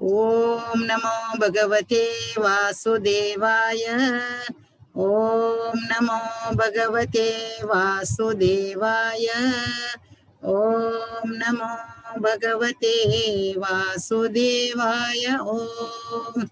ओम नमो भगवते वासुदेवाय। ओम नमो भगवते वासुदेवाय। ओम नमो भगवते वासुदेवाय। ओम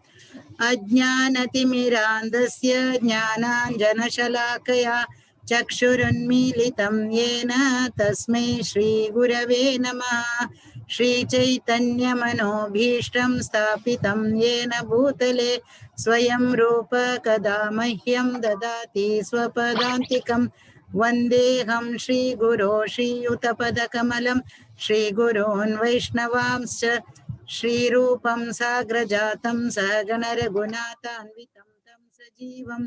अज्ञानतिमिरान्धस्य ज्ञानाञ्जनशलाकया चक्षुरुन्मीलितं येन तस्मै श्रीगुरवे नमः। श्रीचैतन्यमनोभीष्टं स्थापितं येन भूतले स्वयं रूप कदा मह्यं ददाति स्वपदान्तिकं। वन्देऽहं श्रीगुरो श्रीयुतपदकमलं श्रीगुरून् वैष्णवांश्च। श्रीरूपं साग्रजातं सहगणरघुनाथान्वितं तं सजीवं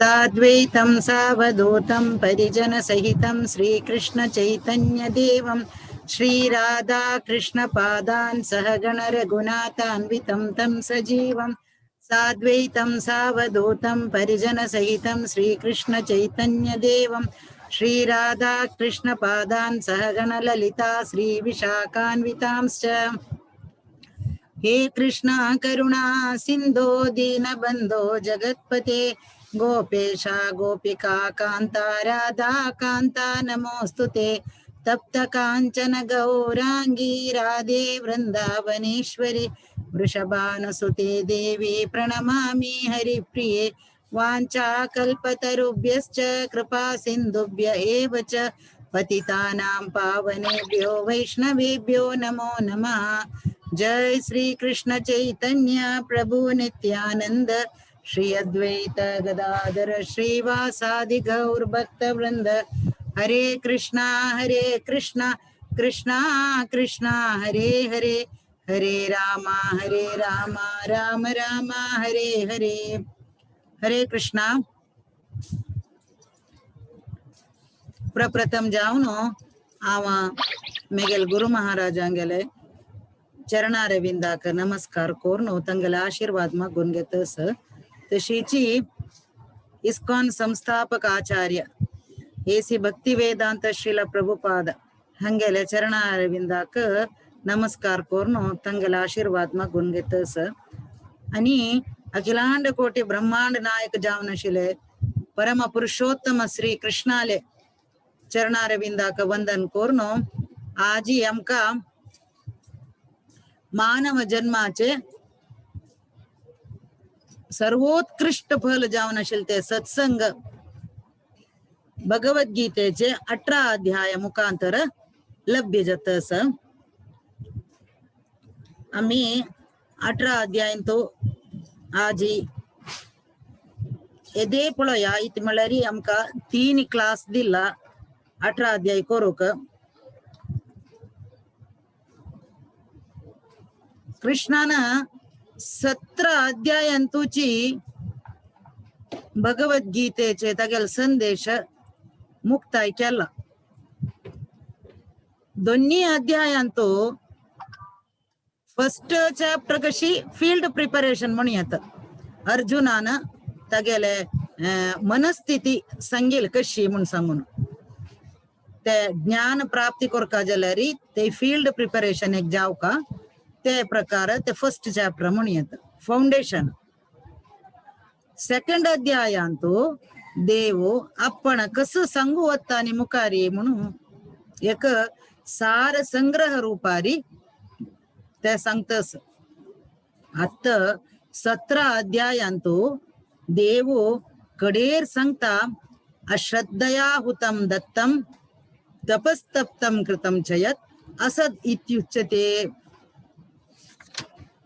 साद्वैतं सावधूतं परिजनसहितं श्रीकृष्णचैतन्यदेवं। श्रीराधाकृष्णपादान् सहगणरघुनाथान्वितं तं सजीवं साद्वैतं सावधूतं परिजनसहितं श्रीकृष्णचैतन्यदेवं। श्रीराधाकृष्णपादान् सहगणललिता श्रीविशाखान्वितांश्च। हे कृष्णा करुणा सिन्धो दीनबन्धो जगत्पते गोपेशा गोपिका कान्ता राधा कान्ता नमोऽस्तु ते। तप्त काञ्चन गौराङ्गी राधे वृन्दावनेश्वरि वृषभानुसुते देवी प्रणमामि हरिप्रिये। वाञ्छाकल्पतरुभ्यश्च कृपा सिन्धुभ्य एव च पतितानां पावनेभ्यो वैष्णवेभ्यो नमो नमः। जय श्री कृष्ण चैतन्य प्रभु नित्यानंद श्री अद्वैत गदाधर श्रीवासादि गौर भक्त वृंद। हरे कृष्णा कृष्णा कृष्णा हरे हरे, हरे रामा राम राम हरे हरे। हरे कृष्णा। प्रप्रथम जावनो आवा मेगेल गुरु महाराजांगेले चरणारविंदाक नमस्कार कोरनो तंगेले आशीर्वाद मागून घेतस। तशीची इस्कॉन संस्थापक आचार्य एसी भक्ति वेदांत श्रील प्रभुपाद हंगेले चरणारविंदाक नमस्कार कोरनो तंगेले आशीर्वाद मागून घेतस। आणि अखिलांड कोटी ब्रह्मांड नायक जावनशिले परम पुरुषोत्तम श्री कृष्णाले चरणारविंदाक वंदन कोरनो आजी आमका मानव जन्माचे सर्वोत्कृष्ट फल जावन आशिल्लें ते सत्संग भगवद्गीतेचे 18 अध्याय मुखांतर लभ्य जाता आसा। आमी 18 अध्यायन तो आजी येदे पळोवया। इतलें म्हळ्यार आमकां 3 क्लास दिला 18 अध्याय करूंक। कृष्णान 17 अध्यायांतूची भगवद्गीतेचे तागेलो संदेश मुक्ताय केला। दोन्ही अध्यायांतो फर्स्ट चॅप्टर कशी फील्ड प्रिपरेशन म्हणून येता। अर्जुनान तागेले मनस्थिती सांगेल कशी म्हूण सांगून ते ज्ञान प्राप्ती करपा जाल्यार ते फील्ड प्रिपरेशन एक जावका ते प्रकार ते फर्स्ट चॅप्टर म्हणून येता फाउंडेशन। सेकंड अध्यायांतू देव आपण कसं सांगू वता आनी मुखारी म्हणून एक सार संग्रह रूपारी ते सांगतस। आतां 17 अध्यायांतू देव कडेर सांगता अश्रद्धया हुतम दत्तम तपस्तप्तम कृतम च यत् असद इत्युच्यते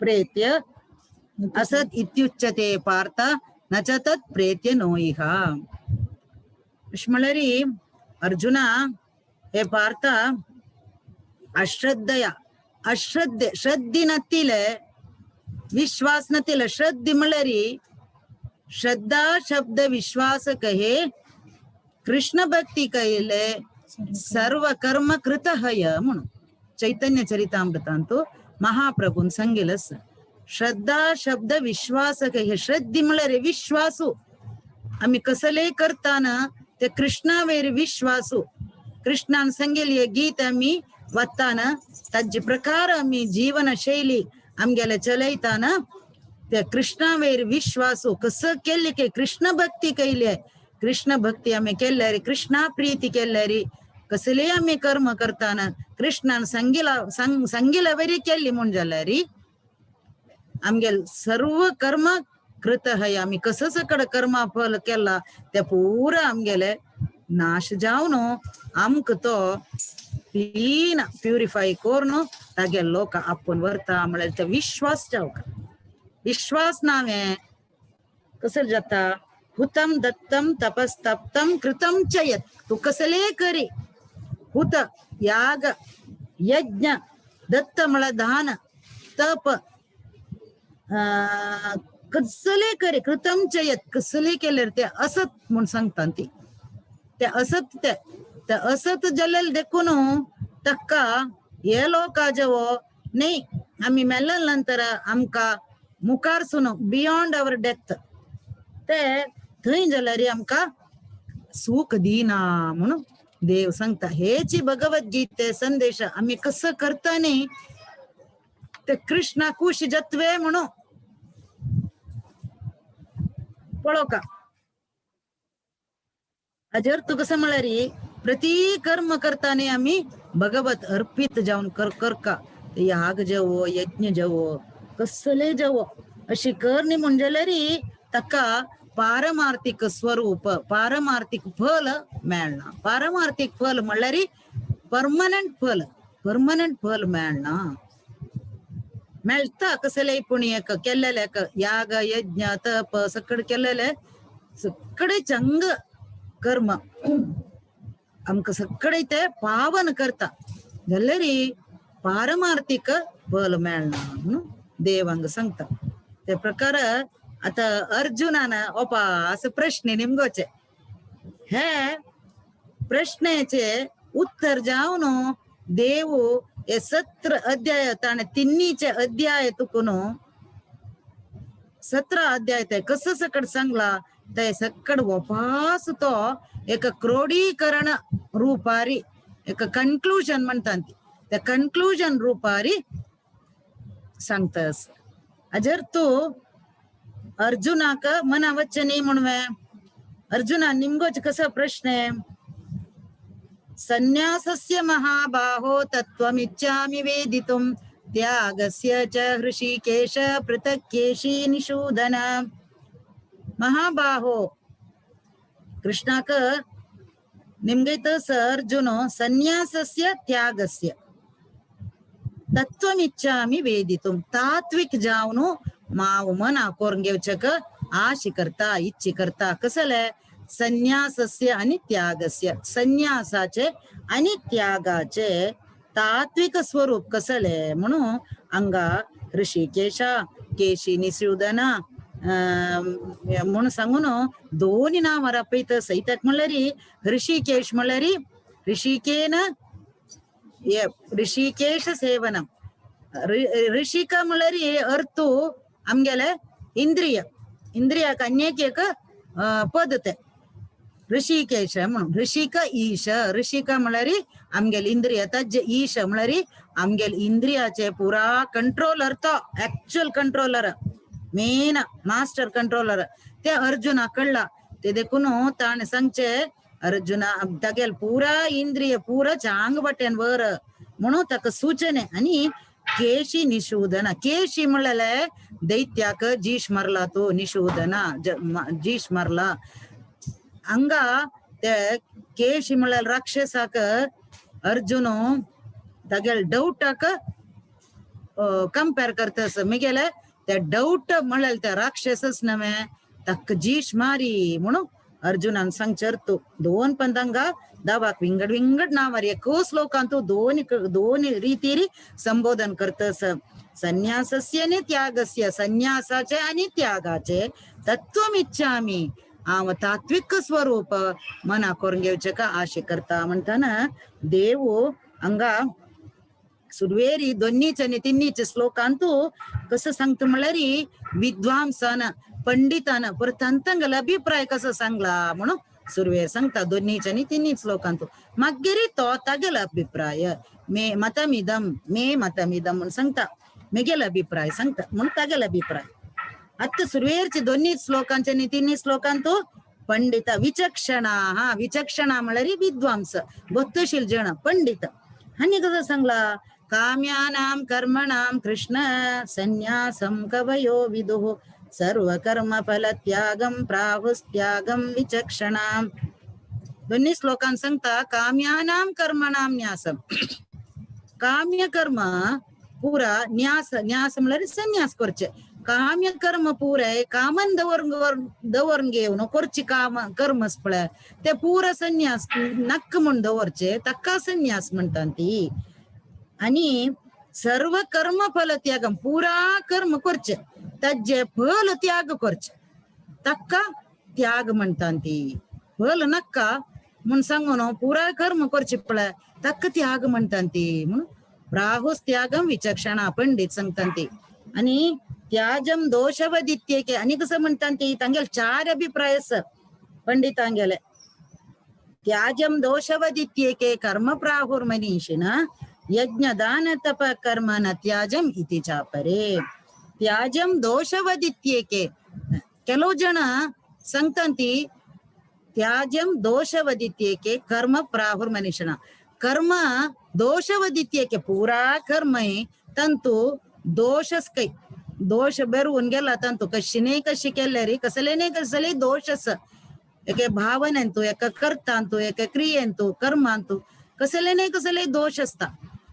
प्रेत्य असद इत्युच्यते पार्थ न च तत् प्रेत्य नोइह। म्हळ्यार अर्जुना हे पार्थ अश्रद्धया अश्रद्धे श्रद्धे नतिले विश्वास नतिले। श्रद्धे म्हळ्यार श्रद्धा शब्द विश्वास कहे कृष्ण भक्ती कहिले सर्व कर्म कृत हय म्हणून चैतन्य चरितामृतांतु महाप्रभून सांगितलं। श्रद्धा शब्द विश्वास कहे श्रद्धे म्हळ्यार विश्वासू आमी कसले करताना ते कृष्णावेर विश्वासू। कृष्णान सांगितले गीत आमी वताना ताजे प्रकार आमी जीवन शैली आमगेले चलयताना ते कृष्णा वयर विश्वासू कसं केल्ले की कृष्ण भक्ती केली, कृष्ण भक्ती आमी केल्यारी, कृष्णा प्रीती केल्यारी, कसले आमी कर्म करताना कृष्णान संगिला संगिला वरी केल्ली म्हूण जाल्यारी आमगेल सर्व कर्म कृत हय. आमी कसं सकड कर्मा फल केला ते पुरा आमगेले नाश जावन आमकां तो क्लीन प्युरिफाय करून तागे लोक आपूण व्हरता म्हळ्यार ते विश्वास जावंक. विश्वास नावे कसं जाता हुतम दत्तम तपस्तप्तम कृतम च यत्. तू कसले करी हुत याग यज्ञ दत्त म्हळ्यार दान तप कसले करी कृतम च यत् कसले केल्यार ते असत म्हूण सांगता ती ते असत ते ते असत जाल्यार देखून ताका हे लोकाजवो न्ही आमी मेल्ल्या नंतर आमकां मुखार सून बियोंड our death ते थंय जाल्यार आमकां सुख दिना म्हणून देव सांगता. हेची भगवद्गीते संदेश आमी कसं करता न्ही ते कृष्णा कुश जत्वे म्हणून पळोवका. हाजेर तूं कसं म्हळ्यार प्रति कर्म करता न्ही आमी भगवत अर्पित जावन कर करका याग जेवो यज्ञ जेवो कसले जेवो अशी कर न्ही म्हूण जाल्यार ताका पारमार्थिक स्वरूप पारमार्थिक फल मेळना. पारमार्थिक फल म्हणल्यार परमनंट फल, परमनंट फल मेळना. मेळटा कसलेय पूण एक केल्लेले याग यज्ञ तप सकड केल्लेले सगळे चंग कर्म आमकां सगळे ते पावन करता जाल्यार पारमार्थिक फल मेळना म्हणून देव हांगा सांगता. ते प्रकार आता अर्जुनान ओपा असं प्रश्न निमगोचे हे प्रश्नाचे उत्तर जावन देव हे 17 अध्याय ताणे तिन्हीचे अध्याय तुकून 17 अध्याय ते कसं सकड सांगला ते सकड वपास तो एक क्रोडीकरण रूपारी एक कन्क्लूजन म्हणतात ते कन्क्लूजन रूपारी सांगतस. अजर तू अर्जुनाक मना वच्चे म्हणवे अर्जुना निमगोच कसं प्रश्न संन्यासस्य महाबाहो तत्त्वमिच्छामि वेदितुं त्यागस्य च हृषीकेश पृथक् केशी निषूदन. महाबाहो कृष्णाक निमगैत स अर्जुन संन्यासस्य त्यागस्य तत्त्वमिच्छामि वेदितुं तात्विक जावन माव मना करून घेवचक आशी करता इच्छी करता कसले संन्यासस्य आणि त्यागस्य संन्यासाचे आणि त्यागाचे तात्विक स्वरूप कसले म्हणून अंगा ऋषिकेशा केशी निसूदना म्हणून सांगून दोन्ही नांवार आपयता सैताक म्हणल्यार ऋषिकेश म्हणल्यार ऋषिकेन ऋषिकेश सेवनम ऋषिका म्हणल्यार अर्थ आमगेले इंद्रिय इंद्रियाक अन्येक एक पद ते ऋषिकेश म्हणून ऋषिक ईश ऋषिका म्हणल्यार आमगेले इंद्रिय ताजे ईश म्हणल्यार आमगेले इंद्रियाचे पुरा कंट्रोलर तो actual controller main master controller ते अर्जुना कळला ते देखून ताणें सांगचे अर्जुना तागेल पुरा इंद्रिय पुरा चांग बटेन वर म्हणून ताका सूचने आणि केशी निशूदन केशी म्हणलेले दैत्याक जीश मारला तो निशूदना जीश मारला हंगा ते केशी म्हणल्यार राक्षसाक अर्जुन तागेल डौटाक कंपेर करतस मिगेले ते डौट म्हणल्यार ते राक्षसच नव्हे ताका जीश मारी म्हणून अर्जुनान सांगचर तू दोन पण तांकां दावाक विंगड विंगड नांवार एको श्लोकांतू दोन दोन रीतीरी संबोधन करतस. संन्यासस्य आणि त्यागस्य संन्यासाचे आणि त्यागाचे तत्त्वमिच्छामि हांव तात्विक स्वरूप मना करून घेवचें का आशे करता म्हणटाना देव हांगा सुरवेरी दोन्हीचे आणि तिन्हीचे श्लोकांतू कसं सांगता म्हणल्यार विद्वांसान पंडितान परत तांगेलो अभिप्राय कसो सांगला म्हणून सुरवेर सांगता दोन्हीचे आणि तिन्ही श्लोकांतू. मागीर तो तागेलो अभिप्राय मे मतमिदम मे मतमिदम म्हणून सांगता. मेगेल अभिप्राय सांगता म्हूण तागेल अभिप्राय. आतां सुरवेरचे दोन्ही श्लोकांचे आनी तिन्ही श्लोकांतू पंडित विचक्षणा, हा विचक्षणा म्हळ्यार विद्वांस, गोत्तशील जण, पंडित. हांणी कसं सांगला, काम्यानां कर्मणां कृष्ण संन्यासं कवयो विदुः सर्व कर्म फल त्यागं प्राहुस्त्यागं विचक्षणां. दोन्ही श्लोकांत सांगता काम्यानां कर्मणां न्यासं, काम्य कर्म पुरा न्यास, न्यास म्हळ्यार संन्यास करचे. काम्य कर्म पुराय कामन दवरून दवरून घेवन करची काम कर्म पळय ते पुरा संन्यास नक्क म्हूण दवरचे, ताका संन्यास म्हणटा ती. आणि सर्व कर्म फल त्यागम, पुरा कर्म करचे ताजे फल त्याग करचे, ताका त्याग म्हणटा ती. फल नक्का म्हूण सांगून पुरा कर्म करचे पळय ताका त्याग म्हणटा ती. म्हणून प्राहुस त्यागम विचक्षणा पंडित सांगता ती. आणि त्याजम दोषवदित्येके, आणि कसं म्हणतात ती तांगेले चार अभिप्राय आसा पंडितांगेले. त्याजम दोषवदित्येके कर्म प्राहुर्मनीषिण यज्ञ दान तप कर्म न त्याजम इति चापरे. त्याजम दोषवदित्येके, ಕೆಲವು ಜನ ಸಂತಂತಿ ತ್ಯಾಜ್ಯಂ ದೋಷವದಿತ್ಯೇಕೆ ಕರ್ಮ ಪ್ರಾಹುರ್ ಮನುಷ್ಯನ, ಕರ್ಮ ದೋಷವದಿತ್ಯೇಕೆ ಪೂರಾ ಕರ್ಮ ತಂತು ದೋಷಸ್ಕೈ, ದೋಷ ಬೆರುವನ್ಗೆಲ್ಲ ತಂತು ಕಶಿನೇ ಕಶಿ ಕೆಲ್ಲರಿ ಕಸಲೇನೆ ಕಸಲೆ ದೋಷಸ್, ಯಾಕೆ ಭಾವನೆ ಅಂತು ಯಾಕ ಕರ್ತ ಅಂತು ಯಾಕೆ ಕ್ರಿಯೆ ಅಂತು ಕರ್ಮ ಅಂತು कसलेने कसले दोष असता,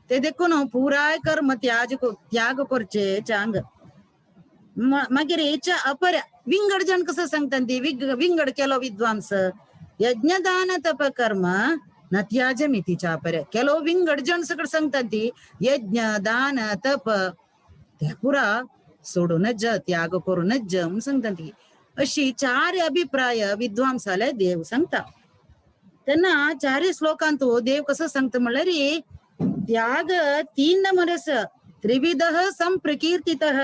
ते देखून पुराय कर्म त्याज त्याग करचे चांग. मागीर हेच्या अपर विंगड जण कसं सांगतात ती विंगड केलो विद्वांस यज्ञदान तप कर्म न त्याजमितीच्या अपर, केलो विंगड जण सगळं सांगतात ती यज्ञ दान तप ते पुरा सोडूनच त्याग करूनच म्हणून सांगतात ती. अशी चार अभिप्राय विद्वांसाले देव सांगता. तेन्ना चारय श्लोकांतू देव कसं सांगता म्हणल्यार त्याग तीन नमरस त्रिविधः संप्रकीर्तितः.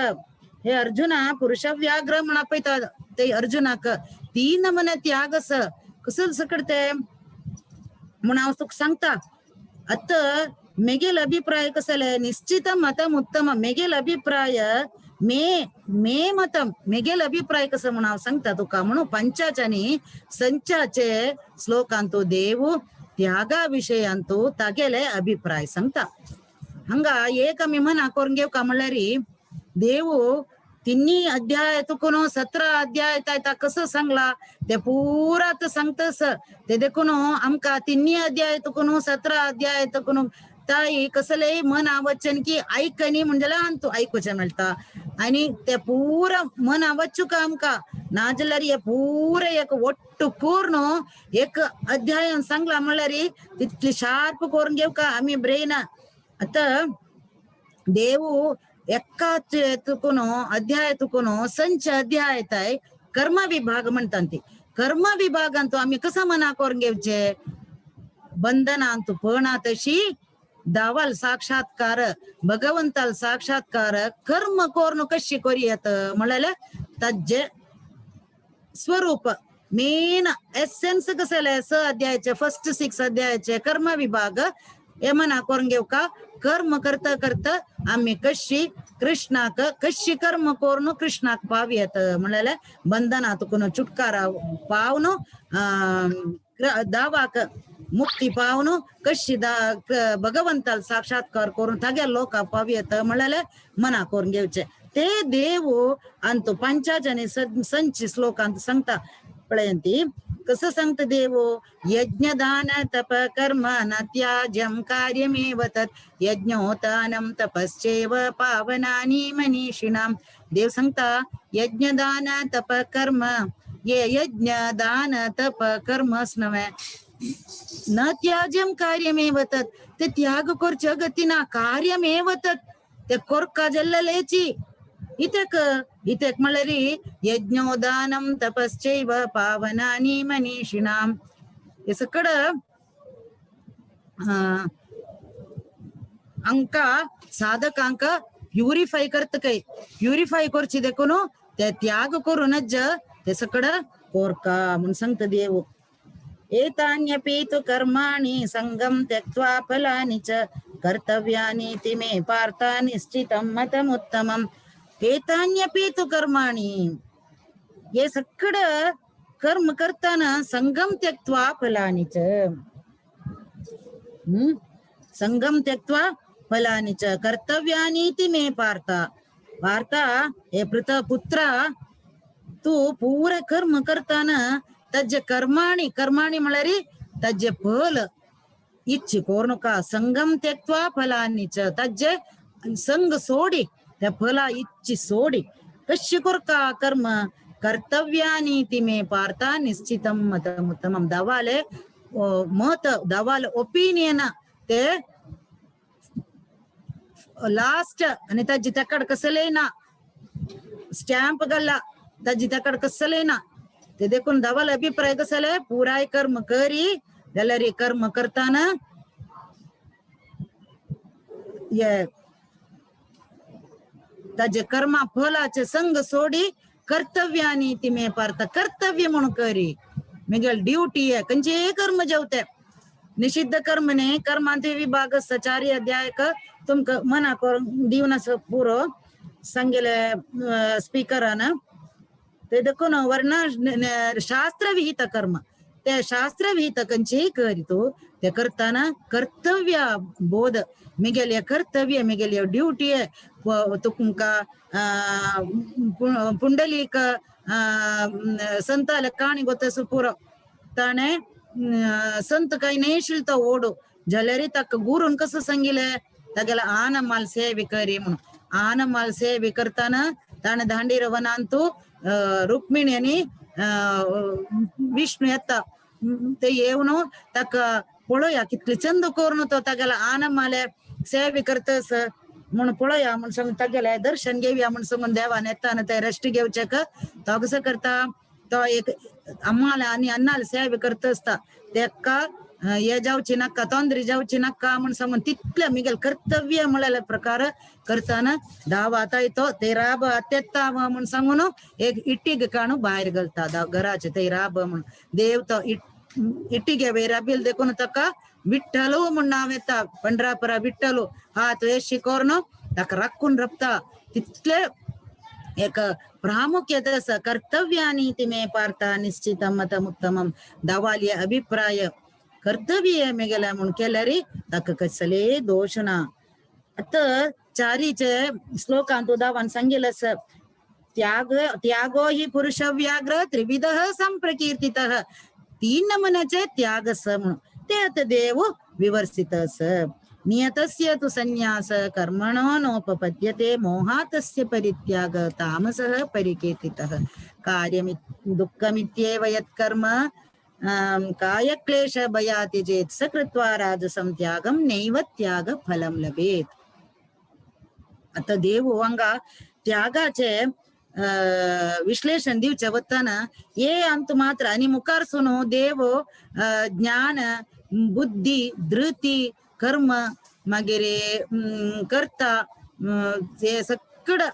हे अर्जुना पुरुष व्याघ्र म्हण आपयता ते अर्जुनाक तीन नमूने त्याग आसा कसं सकट ते म्हूण हांव तुका सांगता. आतां मेगेल अभिप्राय कसले निश्चित मतम उत्तम, मेगेल अभिप्राय मे मे मतम मेगेल अभिप्राय कसं म्हूण हांव सांगता तुका. म्हणून पंचाचे संचाचे श्लोकांतू देव त्यागा विशयांतू तागेले अभिप्राय सांगता. हांगा एक आमी मना करून घेवका म्हणल्यार देव तिन्ही अध्याय तुकून 17 अध्याय तायता कसं सांगला ते पुरा सांगतस. ते देखून आमकां तिन्ही अध्याय तुकून 17 अध्याय तुकून ताई कसलेय मन आवचन की ऐकनी म्हणजे तूं आयकुचें मेळटा आनी ते पुरा मन आवचूका आमकां, नाजाल्यार हे पुरा एक ಒಟ್ಟು करून एक अध्यायान सांगला म्हणल्यार तितली शार्प करून घेवका आमी ब्रेन. आतां देव एकाच तुकून अध्याय तुकून संच अध्याय ताय कर्म विभाग म्हणतात ती. कर्म विभागांतू आमी कसं मना करून घेवचे बंधनांतू पणा तशी दावाल साक्षात्कार भगवंताल साक्षात्कार कर्म करून कशी करूयात म्हणल्यार ताजे स्वरूप मेन एसेन्स कसं स अध्यायाचे फर्स्ट 6 अध्यायाचे कर्म विभाग हे मना करून घेवका. कर्म करता करता आम्ही कशी कृष्णाक कशी कर्म करून कृष्णाक पावयत म्हणल्यार बंधनात कोण छुटकारा पावन दावाक मुक्ती पावन कशी दा भगवंताल साक्षात्कार करून तागे लोकां पावयत म्हणल्यार मना करून घेवचे. ते देव अंतू पंचाजनी संच श्लोकांत सांगता पळयंती कसं सांगता देव यज्ञदान तप कर्म न त्याज्यं कार्यमेव तत् यज्ञोतानं तपश्चैव पावनानि मनीषिणां. देव सांगता यज्ञदान तप कर्म ये यज्ञ दान तप कर्म नव्हे न त्याज्यं कार्यमेव तत् ते त्याग करचे गती ना कार्यमेव तत् ते कोरका जल्ललेची इतेक इतेक म्हणल्यार यज्ञोदानं तपश्चैव पावनानि मनीषिणां. हे सगळं अंका साधकांक प्युरिफाय करता काय प्युरिफाय करची देखून ते त्याग करूनच ते सगळं कोरका म्हणून सांगता देव. एतान्यपि तु कर्माणि संगम त्यक्त्वा फलानि च कर्तव्यानि ति मे पार्थ निश्चितं मतमुत्तमम्. एतान्यपि तु कर्माणि, हे सगळं कर्म करताना संगम त्यक्त्वा फलानि च. संगम त्यक्त्वा फलानि च कर्तव्यानि ति मे पार्थ. पार्थ हे पृत पुत्रा, तू पुरे कर्म करताना तज्जे कर्माणि, कर्माणि म्हळ्यार तज्जे फल इच्छी करू नका. संगम त्यक्त्वा फलानि च, तज्जे संग सोडी त्या फला इच्छी सोडी कशी करका कर्म. कर्तव्यानि ति मे पार्थ निश्चितं मतमुत्तमं. दवाले मत, दवाले ओपिनियन ते लास्ट आणि ताजी तकड कसले ना स्टॅम्प गल्ला ताजी तकड कसले ना ते देखून दवाल अभिप्राय कसले पुराय कर्म करी जाल्यार कर्म करताना ये ताजे कर्मा फलाचे संग सोडी कर्तव्यानी ती मे पार्थ. कर्तव्य म्हणून करी मिगेल ड्युटी आहे कंचे कर्म जेवते निषिद्ध कर्म ने कर्मांत विभाग चारी अध्याय तुमका मना करून दिवन असं पुरो सांगेले स्पीकरान. ते देखून वर्णा शास्त्रविहित कर्म ते शास्त्रविहित कंचेही करी तू ते करताना कर्तव्य बोध मिगेल कर्तव्य मिगेल ड्युटी तुमका पुंडलीक संताले काणी गोतसु पुरो ताणे संत काही नाही तो ओडू जाल्यार ताका गुरून कसं सांगिले तागेला आनमाल सेवे करी म्हणून. आनमाल सेवे करताना ताणे दांडीर वनांतू रुक्मिणी आनी विष्णू येता ते येवन ताका पळोवया कितले चंद करून तो तागेला आनमाले सेवे करतस म्हणून पळोवया म्हण सांगून तागेले दर्शन घेवया म्हण सांगून देवान येता ते रेस्ट घेवचेक तो कसो करता तो एक अम्माला आनी अन्नाला सेवे करत आसता तेका हे जावची नाका तोंदरी जावची नाका म्हण सांगून तितले मिगेल कर्तव्य म्हळ्यार प्रकार करताना धाव आता येतो ते राब अत्यत्ता म्हण सांगून एक इट्टीग काणू भायर घालता घराचे ते राब म्हणून. देव तो इट्टिगे वयर राबील देखून ताका विठ्ठलो म्हण नांव येता. पंढरापरा विठ्ठलो हात येशी करून ताका राखून रपता. तितले एक प्रामुख्यता आसा कर्तव्यानी ती मे पार्थ निश्चित मतमुत्तमम. दवाली अभिप्राय कर्तव्य मेगेला म्हूण केल्यार ताका कसले दोश ना. आतां चारीचे श्लोकांत दावान सांगिल्लें आसा त्याग त्यागो हि पुरुष व्याघ्र त्रिविध संप्रकीर्तितः. तीन नमुन्याचे त्याग आसा म्हणून ते आतां देव विवर्सित आसा. नियतस्य तु संन्यास कर्मणो नोपपद्यते मोहातस्य परित्याग तामसः परिकीर्तितः. कार्यमि दुःखमित्येव यत्कर्म कायक्लेश भयाति चेत् स कृत्वा राजसं त्यागं नैव त्याग फलं लभेत्. आतां देव हांगा त्यागाचे विश्लेषण दिवचें वतना हे अंत मात्र आनी मुखार सुनो देव ज्ञान बुद्धी धृती कर्म मागीर करता हे सगळं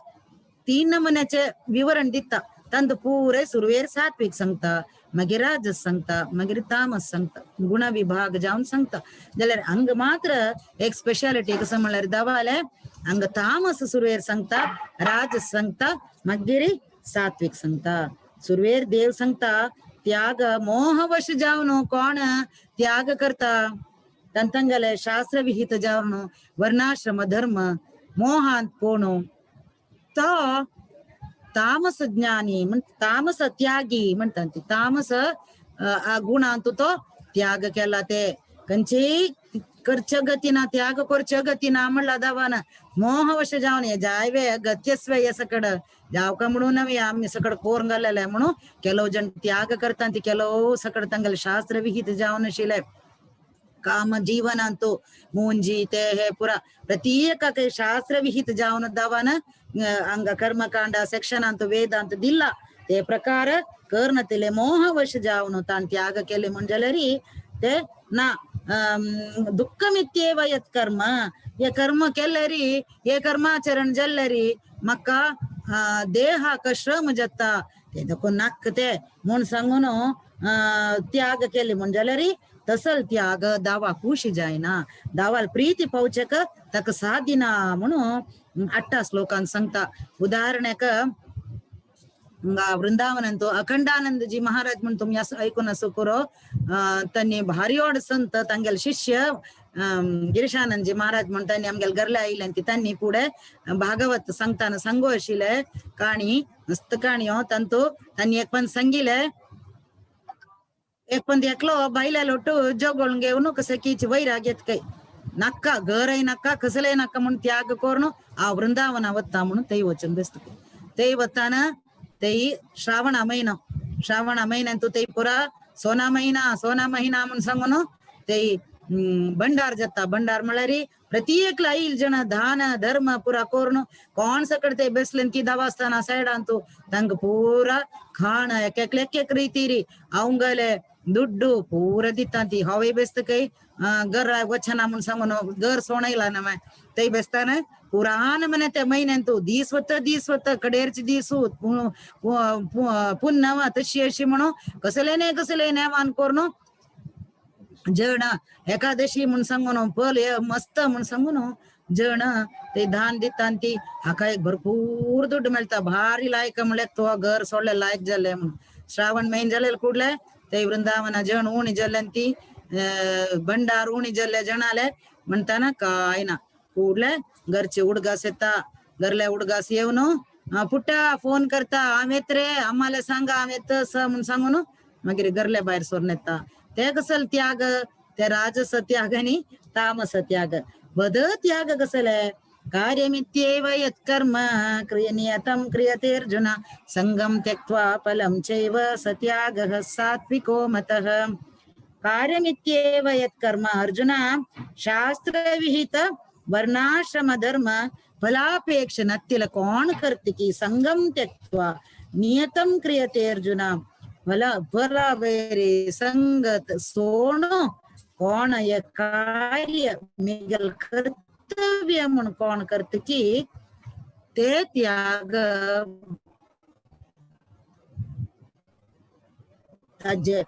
तीन नमुन्याचे विवरण दिता. तांतू पुरे सुरवेर सात्विक सांगता, मागीर राजस सांगता, मागीर तामस सांगता, गुण विभाग जावन सांगता. जाल्यार हांग मात्र एक स्पेशालिटी कसं म्हणल्यार दवाले हांगा तामस सुरवेर सांगता, राजस सांगता, मागीर सात्विक सांगता. सुरवेर देव सांगता त्याग मोहवश जावन कोण त्याग करता तांगेले शास्त्रविहित जावन वर्णाश्रम धर्म मोहांत कोण तो तामस ज्ञानी म्हण तामस त्यागी म्हणटात ती तामस गुणांत तो त्याग केला ते खंयचेय करच्या गतीना त्याग करच्या गतीना म्हणला दावान मोहवश जावन हे जायवे गत्यस्वे हे सकड जावका म्हणून नव्हे आमी सकड कोर घालेले म्हणून ಕೆಲವು जण त्याग करता ती ಕೆಲವು सकड तांगेले शास्त्रविहित जावन आशिल्ले काम जीवनांतु मुंजी ते हे पुरा प्रत्येकाक शास्त्रविहित जावन दावान अंग कर्मकांड सेक्शन अंत वेदांत दिಲ್ಲ ते प्रकार करनतिले मोहवश जावन तान त्याग केले म्हण जाल्यार ते ना दुःखमित्येव यत् कर्म हे कर्म केल्यारी हे कर्माचरण जाल्यारी म्हाका देहाक श्रम जाता ते देखून नाक ते म्हूण सांगून त्याग केले म्हण जाल्यार तसल त्याग दावा खुशी जायना दावाल प्रीती पावचेक ताका सादिना म्हणून 8 श्लोकान सांगता. उदाहरणाक वृंदावनांत अखंडानंदजी महाराज म्हण तुमी असं ऐकून असो करो त्यांनी भारी ओड संत तांगेले शिष्य गिरीशानंदजी महाराज म्हण त्यांनी आमगेले घरले आयले आनी त्यांनी फुडें भागवत सांगताना सांगू आशिल्ले काणी मस्त काणयो तांतू त्यांनी एक पण सांगिले एक पण एकलो बायल्या लोटू जगोळून घेवन कशें की वैराग येत काय नाका घरय नाका कसलेय नाका म्हणून त्याग करून आ वृंदावना वता म्हणून तेय वचन बेसता. तेय वताना तेई श्रावण महिना श्रावण महिन्यांतू तेई पुरा सोना महिना सोना महिना म्हणून सांगून तेई भंडार जाता. भंडार म्हळ्यार प्रत्येक आईल जण दान धर्म पुरा करून कोण सकड ते बेसले की दवास्ताना सायडांतू तांकां पुरा खाण एक एक एक रितीरी अवंगले दुड्डू पुरा दिता ती हवे बेसत काही घर वचना म्हणून सांगून घर सोणयला ना माय ते बेसताना पुराण म्हणे त्या महिन्यांतू दीस वत दीस वत कडेरचे दीस पुन्हा तशी अशी म्हणून कसले नाही कसले नेमान करून जण एकादशी म्हणून सांगून फल मस्त म्हणून सांगून जण ते धान दिता ती हाका एक भरपूर दुड्ड मेळटा भारी लायक म्हणल्यार तो घर सोडले लायक जाले म्हणून. श्रावण महिने जाले कुडले ते वृंदावना जण उणी जाल्ले ती भंडार उणी जाल्ले जणाले म्हणताना काय ना कुडले घरचे उडगास येता घरले उडगास येवन पुट्टा फोन करता हांव येत रे आम्हाला सांगा हांव येत म्हणून सांगून मागीर घरले भायर सरून येता. ते कसल त्याग ते राजस त्याग आनी तामस त्याग. बद त्याग कसले कार्यमित्येव यत्कर्म क्रियनियतं क्रियते अर्जुन संगम त्यक्त्वा फलं चैव सत्यागः सात्विको मतः. कार्यमित्येव यत्कर्म अर्जुन शास्त्रविहित वर्णाश्रम धर्म फलापेक्ष नत्तिल कोण करते की संगम त्यक्त्वा नियतं क्रियते अर्जुन फल फलावेरे संगत सोणो कोण हे कार्य मिगल कर्तव्य म्हणून कोण करत की ते त्याग ताजे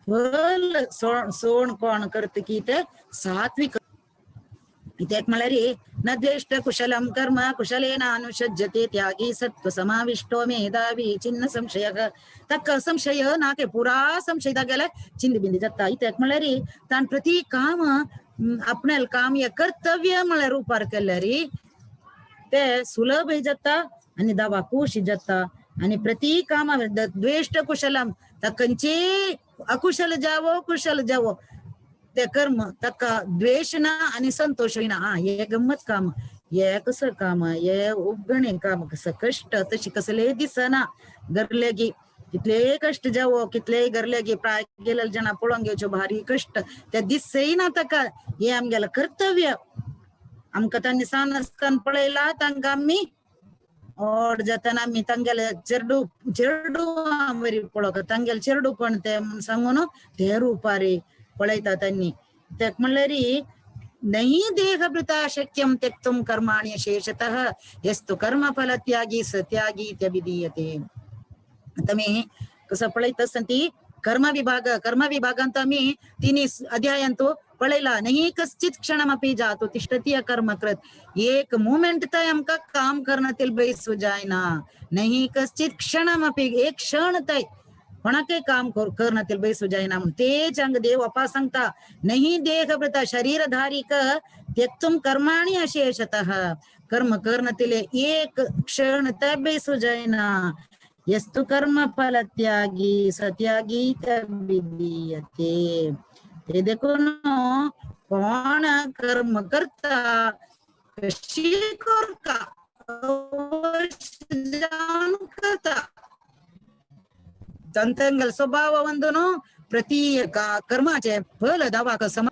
फल सोण कोण करत की ते सात्विक. इत्याक म्हळ्यार न द्वेष्ट कुशलं कर्म कुशलेन अनुषज्यते त्यागी सत्व समाविष्टो मेधावी चिन्न संशय. तक्क संशय ना के पुरा संशय गेले चिंद बिंदी जाता. इत्याक म्हळ्यार ताण प्रति काम आपणाल काम हे कर्तव्य म्हळ्यार रुपार केल्यार ते सुलभ जाता आनी दावा खुश जाता. आनी प्रति काम द्वेष्ट कुशलम तकंचे अकुशल जावो कुशल जावो ते कर्म ताका द्वेष ना आनी संतोष ना. हा हे गम्मत काम हे कसं काम हे उपगणे काम कसं कष्ट तशी कसले दिसना गरले की कितले कष्ट जावो कितले गरले की प्राय गेलेले जना पळोवन घेवच्यो भारी कष्ट ते दिसय ना ताका. हे आमगेलें कर्तव्य आमकां तांणी सान आसतना पळयला तांकां आमी ओड जाताना आमी तांगेले चेरडू चेरडू वरी पळोवंक तांगेले चेरडू पण ते म्हूण सांगून ते रुपारी पळयता त्यांनी. तेक म्हणल्यार नहीं देहभृता शक्यं त्यक्तुं कर्माणि शेषतः यस्तु कर्मफल त्यागी स त्यागी इत्यभिधीयते. आता मी कसं पळयत आसता कर्म विभाग कर्म विभागांत आमी तिन्ही अध्यायांतू पळयला नहीं कश्चित क्षणमपि जातु तिष्ठति अकर्मकृत. एक मुमेंट तय आमकां काम करनातील बैसू जायना. नहीं कश्चित क्षणमपि एक क्षण तय कोणाकय काम करनातील बैसू जायना. म्हणून तेच अंग देव अपा सांगता नहीं देहभृता शरीरधारिक त्यक्तुं कर्माणि अशेषतः कर्म करनातील एक क्षण तय बैसू जायना. यस्तु कर्म फल त्यागी सत्यागी विधीयते. ते देखून कोण कर्म करता कशी करता करता तंतंगल स्वभाव वंदनो प्रति कर्माचे फल दावा सम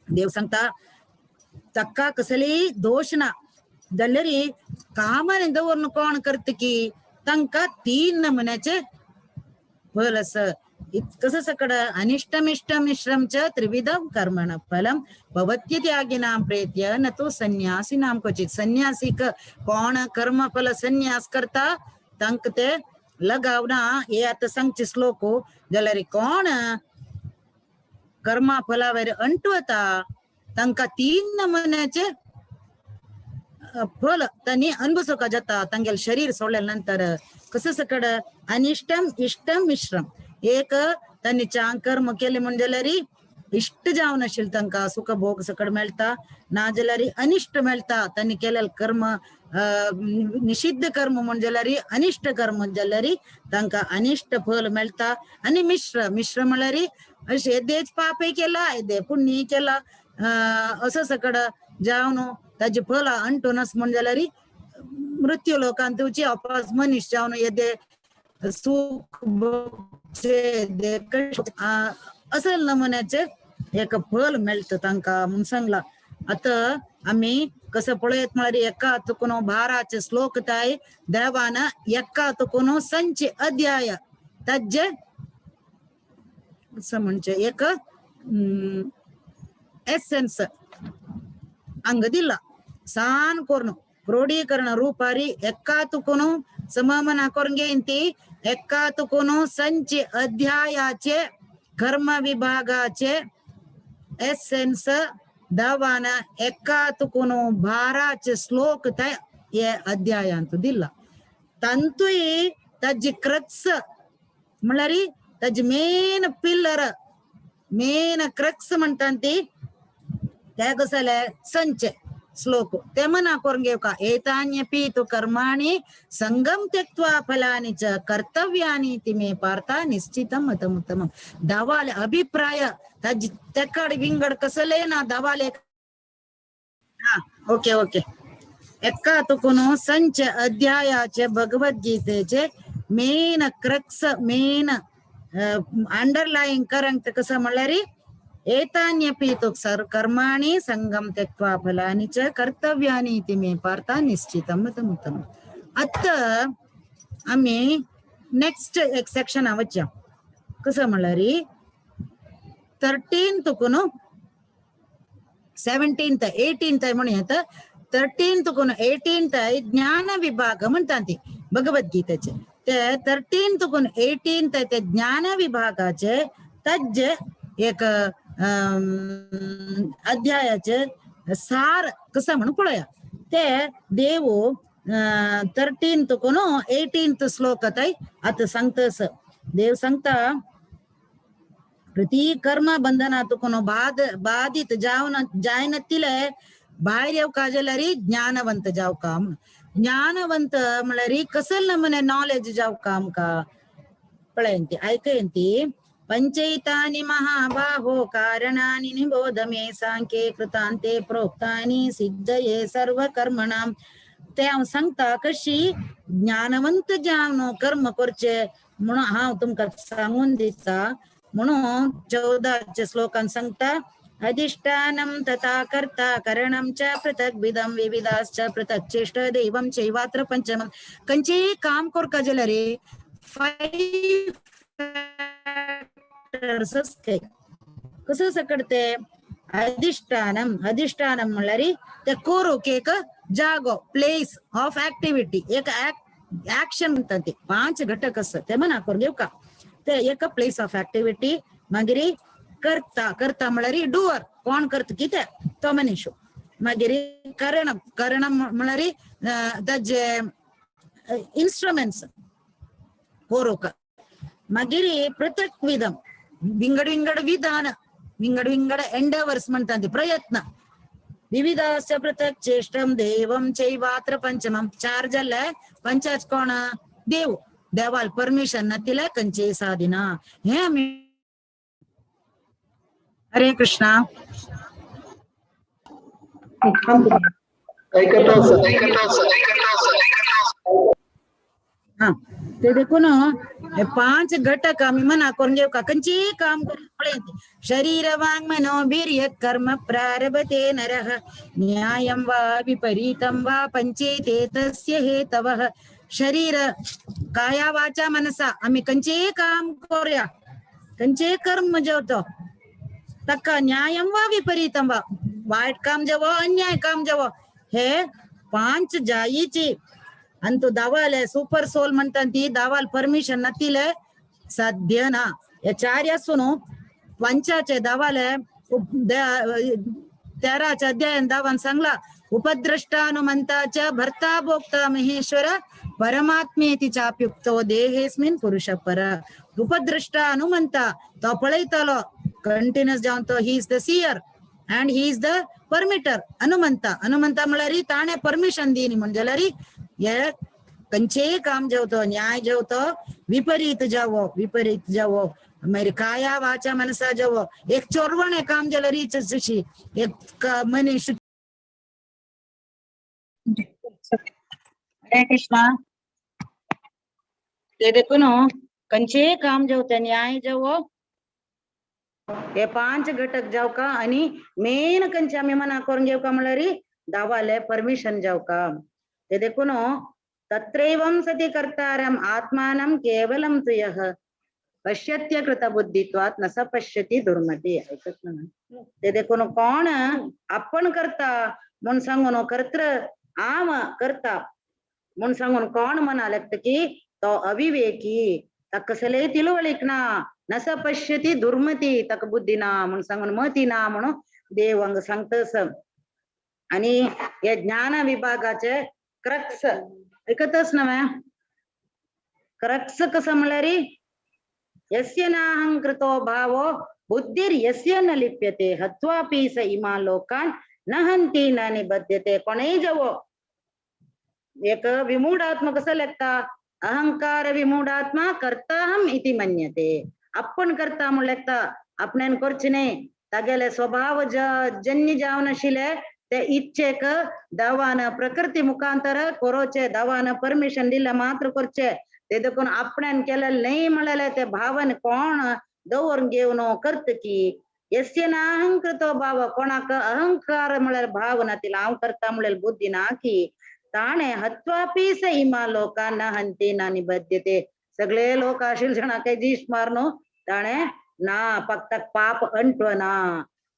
देव सांगता तक्का कसले दोष ना जाल्यार कामाने दवरून कोण करत की तांकां 3 नमुन्याचे फल आसा. कसं सकड अनिष्टमिष्ट मिश्रम च त्रिविधम कर्मण फलम भवत्य त्यागिनां प्रेत्य न तो संन्यासीनां क्वचित. संन्यासीक कोण कर्म फल संन्यास करता तांकां ते लगाव ना. हे आतां सांगचे श्लोक जाल्यार कोण कर्मा फलावेर अंटवता तांकां तीन नमुन्याचे फल तांणी अनुभवचोका जाता. तांगेले शरीर सोडल्या नंतर कसं सकड अनिष्टम इष्टम मिश्रम. एक तांणी चांग कर्म केले म्हण जाल्यार इष्ट जावन आशिल्लें तांकां सुख भोग सकड मेळटा, ना जाल्यार अनिष्ट मेळटा. तांणी केलेले कर्म निषिद्ध कर्म म्हण जाल्यार अनिष्ट कर्म जाल्यार तांकां अनिष्ट फल मेळटा. आनी मिश्र मिश्र म्हळ्यार अशें येदेच पापय केला येदे पुण्य केला असं सकड जावन ताजे फल अंटूनच म्हण जाल्यार मृत्यू लोकांत वची अपास मनीस जावन येदे सुख असल नमुन्याचे एक फल मेळटा तांकां म्हूण सांगला. आतां आमी कसं पळयत म्हळ्यार एका तुकून भाराचे श्लोक ताय देवान एका तुकून संच अध्याय ताजे असं म्हणजे एक एसेन्स अंग दिला सान कोर्नु क्रोडीकरण रूपारी एका तुकून सममना करून घेईन ती एका तुकून संच अध्यायाचे कर्म विभागाचे एसेन्स दावान एका तुकून भाराचे श्लोक त्या हे अध्यायांत दिला. तांतूय ताजी क्रक्स म्हळ्यार ताजी मेन पिल्लर मेन क्रक्स म्हणटा ती त्या कसले संच श्लोक ते मना करून घेवका. एतान्यपि तु कर्माणि संगम त्यक्त्वा फलानि च कर्तव्यानि ति मे पार्था निश्चितं मतमुत्तमं. दावाले अभिप्राय ताजी तेकाड विंगड कसले ना दावाले. हा ओके ओके. एका तुकून संच अध्यायाचे भगवद्गीतेचे main crux main underlying current कसं म्हणल्यार एतान्यपि तु कर्माणि संगम त्यक्त्वा फलानि च कर्तव्यानि इति मे पार्था निश्चितं मतमुत्तमं. आतां आमी नेक्स्ट एक सेक्शन वचया कसं म्हणल्यार 13 तुकून 17 18 म्हणून येता. 13 तुकून 18 ज्ञान विभाग म्हणटा ती भगवद्गीतेचे. ते 13 तुकून 18 ते ज्ञान विभागाचे ताजे एक अध्यायाचे सार कसं म्हणून पळया. ते देव 13 तुकून 18 श्लोक आतां सांगतस. देव सांगता प्रति कर्म बंधनातून बाधित जावन जायनातिले भायर येवका जाल्यार ज्ञानवंत जावका. ज्ञानवंत म्हळ्यार कसल नमुने नॉलेज जावका आमकां पळयंती आयकयंती. पंचैतानि महाबाहो कारणानि निबोध मे सांख्ये कृतान्ते प्रोक्तानि सिद्धये सर्वकर्मणां. ते हांव सांगता कशी ज्ञानवंत जावन कर्म करचे म्हणून हांव तुमकां सांगून दिता. म्हणून 14 श्लोकान सांगता अधिष्ठानं तथा कर्ता करणं च पृथक विधं विविधाश्च पृथक चेष्ट दैवं चैवात्र पंचमं. खंयचेय काम करका जाल्यार 5 फॅक्टर्स आसताय. कसं सकट ते अधिष्ठानं अधिष्ठानं म्हणल्यार ते करूंक एक जागो प्लेस ऑफ ऍक्टिव्हिटी एक ऍक्शन म्हणटा ते 5 घटक आसता ते मना करून घेवका. ते एक प्लेस ऑफ ऍक्टिव्हिटी मागीर कर्ता कर्ता म्हळ्यार डुअर कोण करता कितें तो मनीस. मागीर करणम करणम म्हळ्यार ताजे इन्स्ट्रुमेंट्स करूंक. मागीर पृथक विधम विंगड विंगड विधान विंगड विंगड एंडेवर्स म्हणटा ते प्रयत्न. विविधाश्च पृथक चेष्टम देवम चैवात्र पंचमम. 4 जाले पंचाच कोण देव देवाल परमिशन नातिले खंयचेय सादिना. हे आमी हरे कृष्णा. हा ते देखून हे 5 घटक आमी मना करून घेवका खंयचेय काम करून पळयत. शरीर वाङ् मनोभिर्यत् कर्म प्रारभते नरः न्यायं वा विपरीतं वा पंचेते तस्य हेतवः. शरीर काया वाचा मनसा आमी खंयचेय काम करूया खंयचेय कर्म जेवतो ताका न्यायं वा विपरीतं वा वायट काम जावो अन्याय काम जावो हे 5 जायीची. आणि तो दावाले सुपर सोल म्हणतात ती दावाल परमिशन नातिले साध्य ना. हे 4 आसून पंचाचे दावाले 13 अध्यायान दावान सांगला उपद्रष्टानुमंताच भर्ता भोक्ता महेश्वर परमात्मेति चाप्युक्तो देहेस्मिन पुरुष पर. उपद्रष्टा अनुमंता तो पळयतलो कंटिन्युअस जावन तो he is the seer and he is the permitter. Hanumanta Hanumanta म्हळ्यार ताणें परमिशन दिनी म्हण जाल्यार हे खंयचेय काम जेवतो न्याय जेवतो विपरीत जावो विपरीत जावो मागीर काया वाचा मनसा जावो एक चोरवणे काम जाल्यार जशी एक मनीस. हरे कृष्णा. ते देखून खंयचेय काम जेवते न्याय जावो हे 5 घटक जाव का आणि मेन खंयचे आमी मना करून घेवका म्हळ्यार दावाले परमिशन जाव का. ते देखून तत्रैवं सति कर्तारम् आत्मानं केवलं तु यः पश्यत्य कृत बुद्धित्वात् न स पश्यति दुर्मति. ऐकत ना. ते देखून कोण आपण करता म्हूण सांगून कर्तृ आम करता म्हूण सांगून कोण मना लागता की तो अविवेकी ताका कसलेय तिळवळीक ना न स पश्यति दुर्मती ताका बुद्धी ना म्हूण सांगून मती ना म्हणून देव हांगा सांगतस. आणि हे ज्ञान विभागाचे क्रक्स ऐकतच ना मॅ क्रक्स कसं म्हळ्यार यस्य नाहंकृतो भावो बुद्धिर यस्य न लिप्यते हत्वापि स इमा लोकान न हंती न निबध्यते. कोणेय जावो एक विमूढात्मा कसं लागता अहंकार विमूढात्मा कर्ताहम इति मन्यते. आपण करता म्हण लागता आपण्यान करचे न्हय तागेले स्वभाव जन्य जावन आशिल्ले ते इच्छेक दावान प्रकृती मुखांतर करोचे दावान परमिशन दिले मात्र करचे. ते देखून आपण्यान केलेले न्हय म्हणलेले ते भावन कोण दवरून घेवन करत की यस्य नाहंकृतो भाव कोणाक अहंकार म्हळ्यार भाव नातिला हांव करता म्हणलेले बुद्धी ना की ताणे हत्वापी स इमा लोका न हंती न निबध्यते. सगळे लोक आशिल जणां जीश मारनो ताणे ना फक्त पाप अंटवना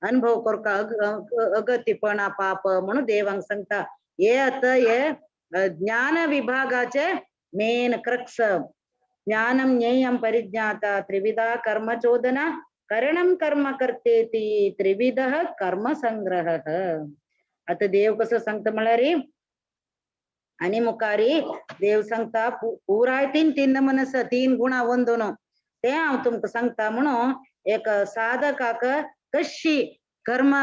अनुभव करका अगतीपणा पाप म्हणून देवांक सांगता. हे आता हे ज्ञान विभागाचे मेन क्रक्स. ज्ञानम ज्ञेयम परिज्ञाता त्रिविधा कर्म चोदना करणम कर्म करतेती त्रिविध कर्म संग्रह. आता देव कसं सांगता म्हळ्यार आणि मुखारी देव सांगता पुराय तीन तीन मनस 3 गुणा वंदून ते हांव तुमकां सांगता म्हणून एक साधकाक कशी कर्म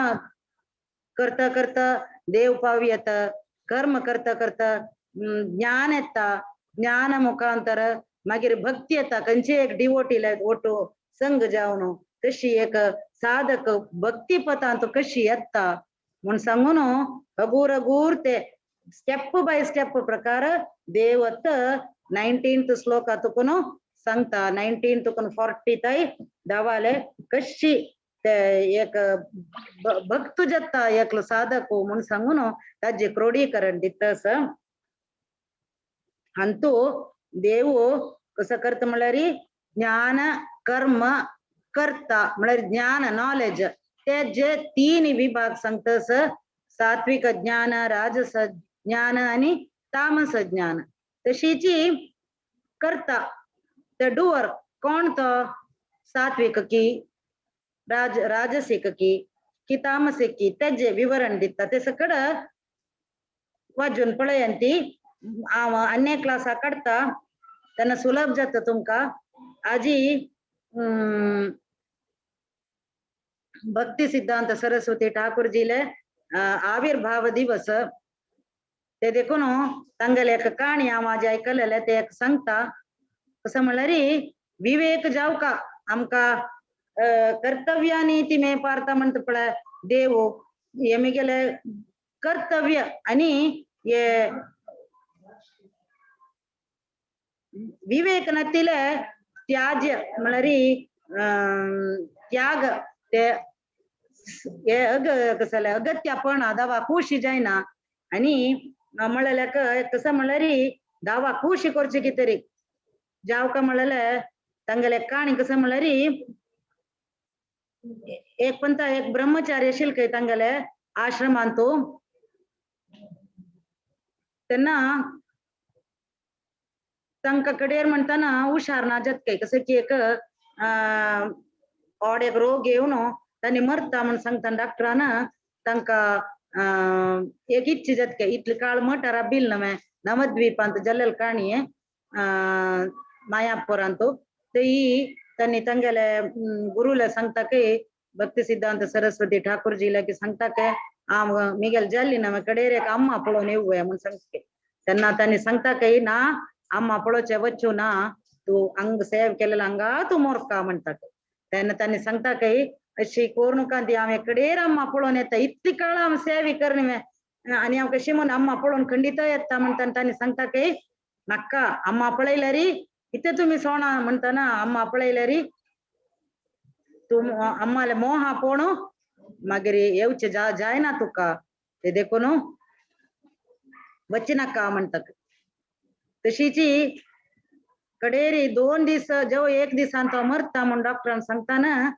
करता करता देव पाव येता कर्म करता करता ज्ञान येता ज्ञान मुखांतर मागीर भक्ती येता खंयचे एक डिवोटी ओटो संग जावन कशी एक साधक भक्ती पथांत कशी येता म्हूण सांगून हगूर हगूर ते स्टेप बाय स्टेप प्रकार देवत 19th श्लोका तुकून सांगता. 19 तुकून 40 तय दावाले कशी ते एक भक्त जाता एकलो साधक म्हूण सांगून ताजे क्रोडीकरण दितस. अंतू देव कसं करता म्हळ्यार ज्ञान कर्म करता म्हळ्यार ज्ञान नॉलेज ते जे 3 विभाग सांगतस सात्विक ज्ञान राजस ज्ञान आणि तामस ज्ञान. तशीची करता ते डुअर कोण तो सात्विक की राजसिक की की तामसिक की तेजे विवरण दिता ते सगळं वाजून पळयान ती हांव अन्य क्लासा काडटा तेन्ना सुलभ जाता तुमकां. आजी भक्ती सिद्धांत सरस्वती ठाकूरजीले आविर्भाव दिवस ते देखून तांगेले एक काणी हांव आजी आयकलेले ते एक सांगता. कसं म्हळ्यार विवेक जावका आमकां कर्तव्यानी ती मे पारता म्हणटा पळय देव हे म्हगेले कर्तव्य आणि हे विवेक नातिले त्याज्य म्हळ्यार त्याग ते हे अग कसं अगत्यापण दावा खुशी जायना आणि म्हणलेल्या कसं म्हळ्यार दावा खुशी करचे की तरी जावका म्हणलेले तांगेले काणी कसं म्हळ्यार एक पंता एक ब्रह्मचारी आशिल्ले खंय तांगेले आश्रमांतू तेन्ना तांकां कडेर म्हणटाना हुशार ना जात काय कसं की एक ओड एक रोग येवन तांणी मरता म्हण सांगता डॉक्टरान तांकां एक इच्छा जाता इतले काळ मठारा बिल नवे नवद्वीपांत जल्लेल काणी मायापुरांत ते त्यांनी तांगेले गुरुला सांगता की भक्ती सिद्धांत सरस्वती ठाकूरजीला की सांगता की आम मिगेल जाल्ली नवे कडेर एक अम्मा पळोवन येवया म्हण सांगता. तेन्ना त्यांनी सांगता की ना अम्मा पळोवचे वच्चू ना, तू अंग सेव केलेला अंगा तू मोरका म्हणता. तेन्ना त्यांनी सांगता की अशी कोरणुकांती हांव कडेर अम्मा पळोवन येता, इतली काळ हांव सेवी करणे आनी हांव कशी म्हूण अम्मा पळोवन खंडीत येता म्हणटा. तांणी सांगता की नाका अम्मा पळयल्यारी इथे तुम्ही सोणा म्हणताना अम्मा पळयल्यारी तूं अम्माले मोहा पोणू मागीर येवचे जायना तुका, ते देखून वच्चे नाका म्हणटा. तशीची कडेरी 2 दीस जेव एक दिसान तो मरता म्हूण डॉक्टरान सांगताना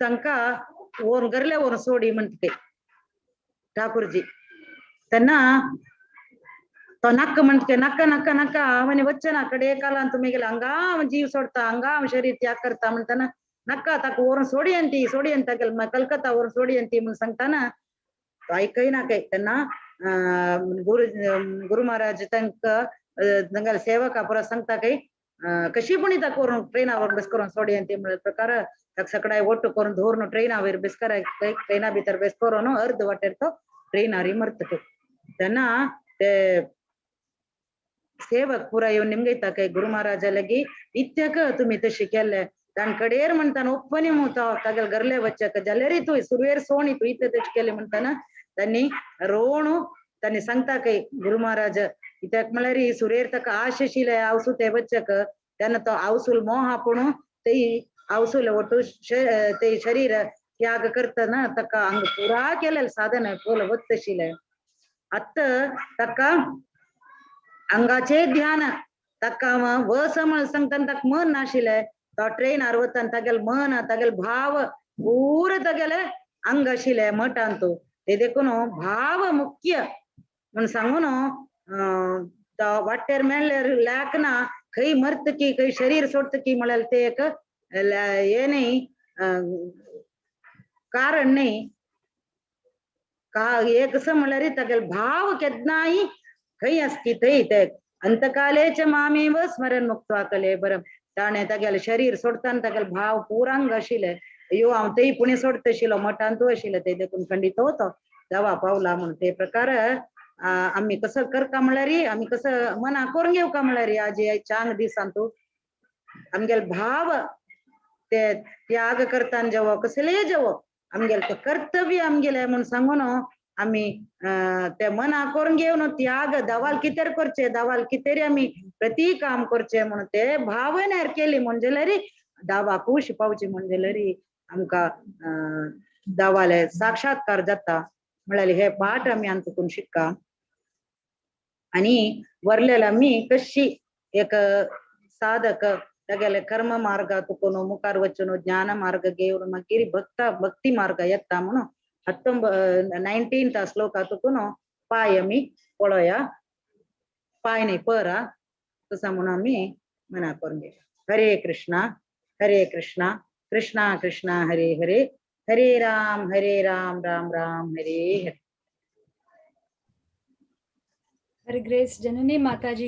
तांकां व्हरून घरले व्हरून सोडी म्हणटा ठाकूरजी. तेन्ना तो नाका म्हणटा नाका नाका नाका हांव वच्चे ना कडे कालान तुमी गेले हांगा हांव जीव सोडता, हांगा हांव शरीर त्याग करता म्हणटाना नाका ताका व्हरून सोडयन ती सोडयन ताका कलकत्ता व्हरून सोडयन ती म्हूण सांगताना तो आयकय ना काय. तेन्ना गुरु गुरु महाराज तांकां तांगेले सेवका पुरा सांगता काय कशी पुणी ताका व्हरून ट्रेना बेस करून सोडयन ती म्हळ्या प्रकार ताका सगळ्या ಒಟ್ಟು करून धरून ट्रेनावर बेस करा ट्रेना भितर बेस करून अर्द वाटेर तो ट्रेनारी मरता. तेन्ना ते सेवक पुरा येवन निमगयता काय गुरु महाराजा लगी इत्याक तुमी तशें केल्ले ताण कडेर म्हणटाना ओप्पनी मुता तागेले घरले वच्चाक जाल्यार तूं सुरवेर सोणी तूं इतलें तशें केलें म्हणटाना त्यांनी रोणू त्यांनी सांगता काय गुरु महाराज कित्याक म्हळ्यार सुरेर ताका आश आशिल्ले आवसू ते वच्चाक तेन्ना तो आवसूल मोहा पूण ते आवसूल ಒಟ್ಟು ते शरीर त्याग करतना ताका अंग पुरा केलेले साधन पोल वत्तशिले आत्ता ताका अंगाचे ध्यान ताका वस म्हण सांगतना ताका मन नाशिल्ले तो ट्रेनार वतना तागेले मन तागेले भाव पुरा तागेले अंग आशिल्ले मठांत. ते देखून भाव मुख्य म्हण सांगून तो वाटेर मेळ्ळ्यार लॅक ना खंय मरत की खंय शरीर सोडत की म्हळ्यार ते एक हे न्ही कारण न्ही का एक कसं म्हळ्यार तागेले भाव केन्नाय खंय आसती थंय ते अंतकालेच मामेव स्मरण मुक्त्वा कले बरं ताणें तागेले शरीर सोडताना तागेले भाव पुरांग आशिल्ले अयो हांव थंय पुणे सोडत आशिल्लो मठांतू आशिल्ले ते देखून खंडीत तो दवा पावला म्हूण. ते प्रकार आमी कसं करका म्हळ्यार आमी कसं मना करून घेवका म्हळ्यार आज चांग दिसांतू आमगेले भाव ते त्याग करताना जेवो कसलेय जेवो आमगेले ते कर्तव्य आमगेले म्हूण सांगून आमी ते मना करून घेवन त्याग दवाल कितें करचे दवाल कितें आमी प्रती काम करचे म्हूण ते भावनार केली म्हण जाल्यार दावा खूश पावची म्हण जाल्यार आमकां दावाले साक्षात्कार जाता म्हळ्यार हे पाठ आमी आमकां शिक्का. आनी वरलेले आमी कशी एक साधक तागेले कर्म मार्ग तुकून मुखार वचून ज्ञान मार्ग घेवन मागीर भक्त भक्ती मार्ग येता म्हणून 19th श्लोका तुकून पाय आमी पळोवया पाय न्ही परा तसा म्हणून आमी मना करून घेया. हरे कृष्णा हरे कृष्णा कृष्णा कृष्णा हरे हरे हरे राम राम राम हरे हरे. हरे ग्रेस जननी माताजी.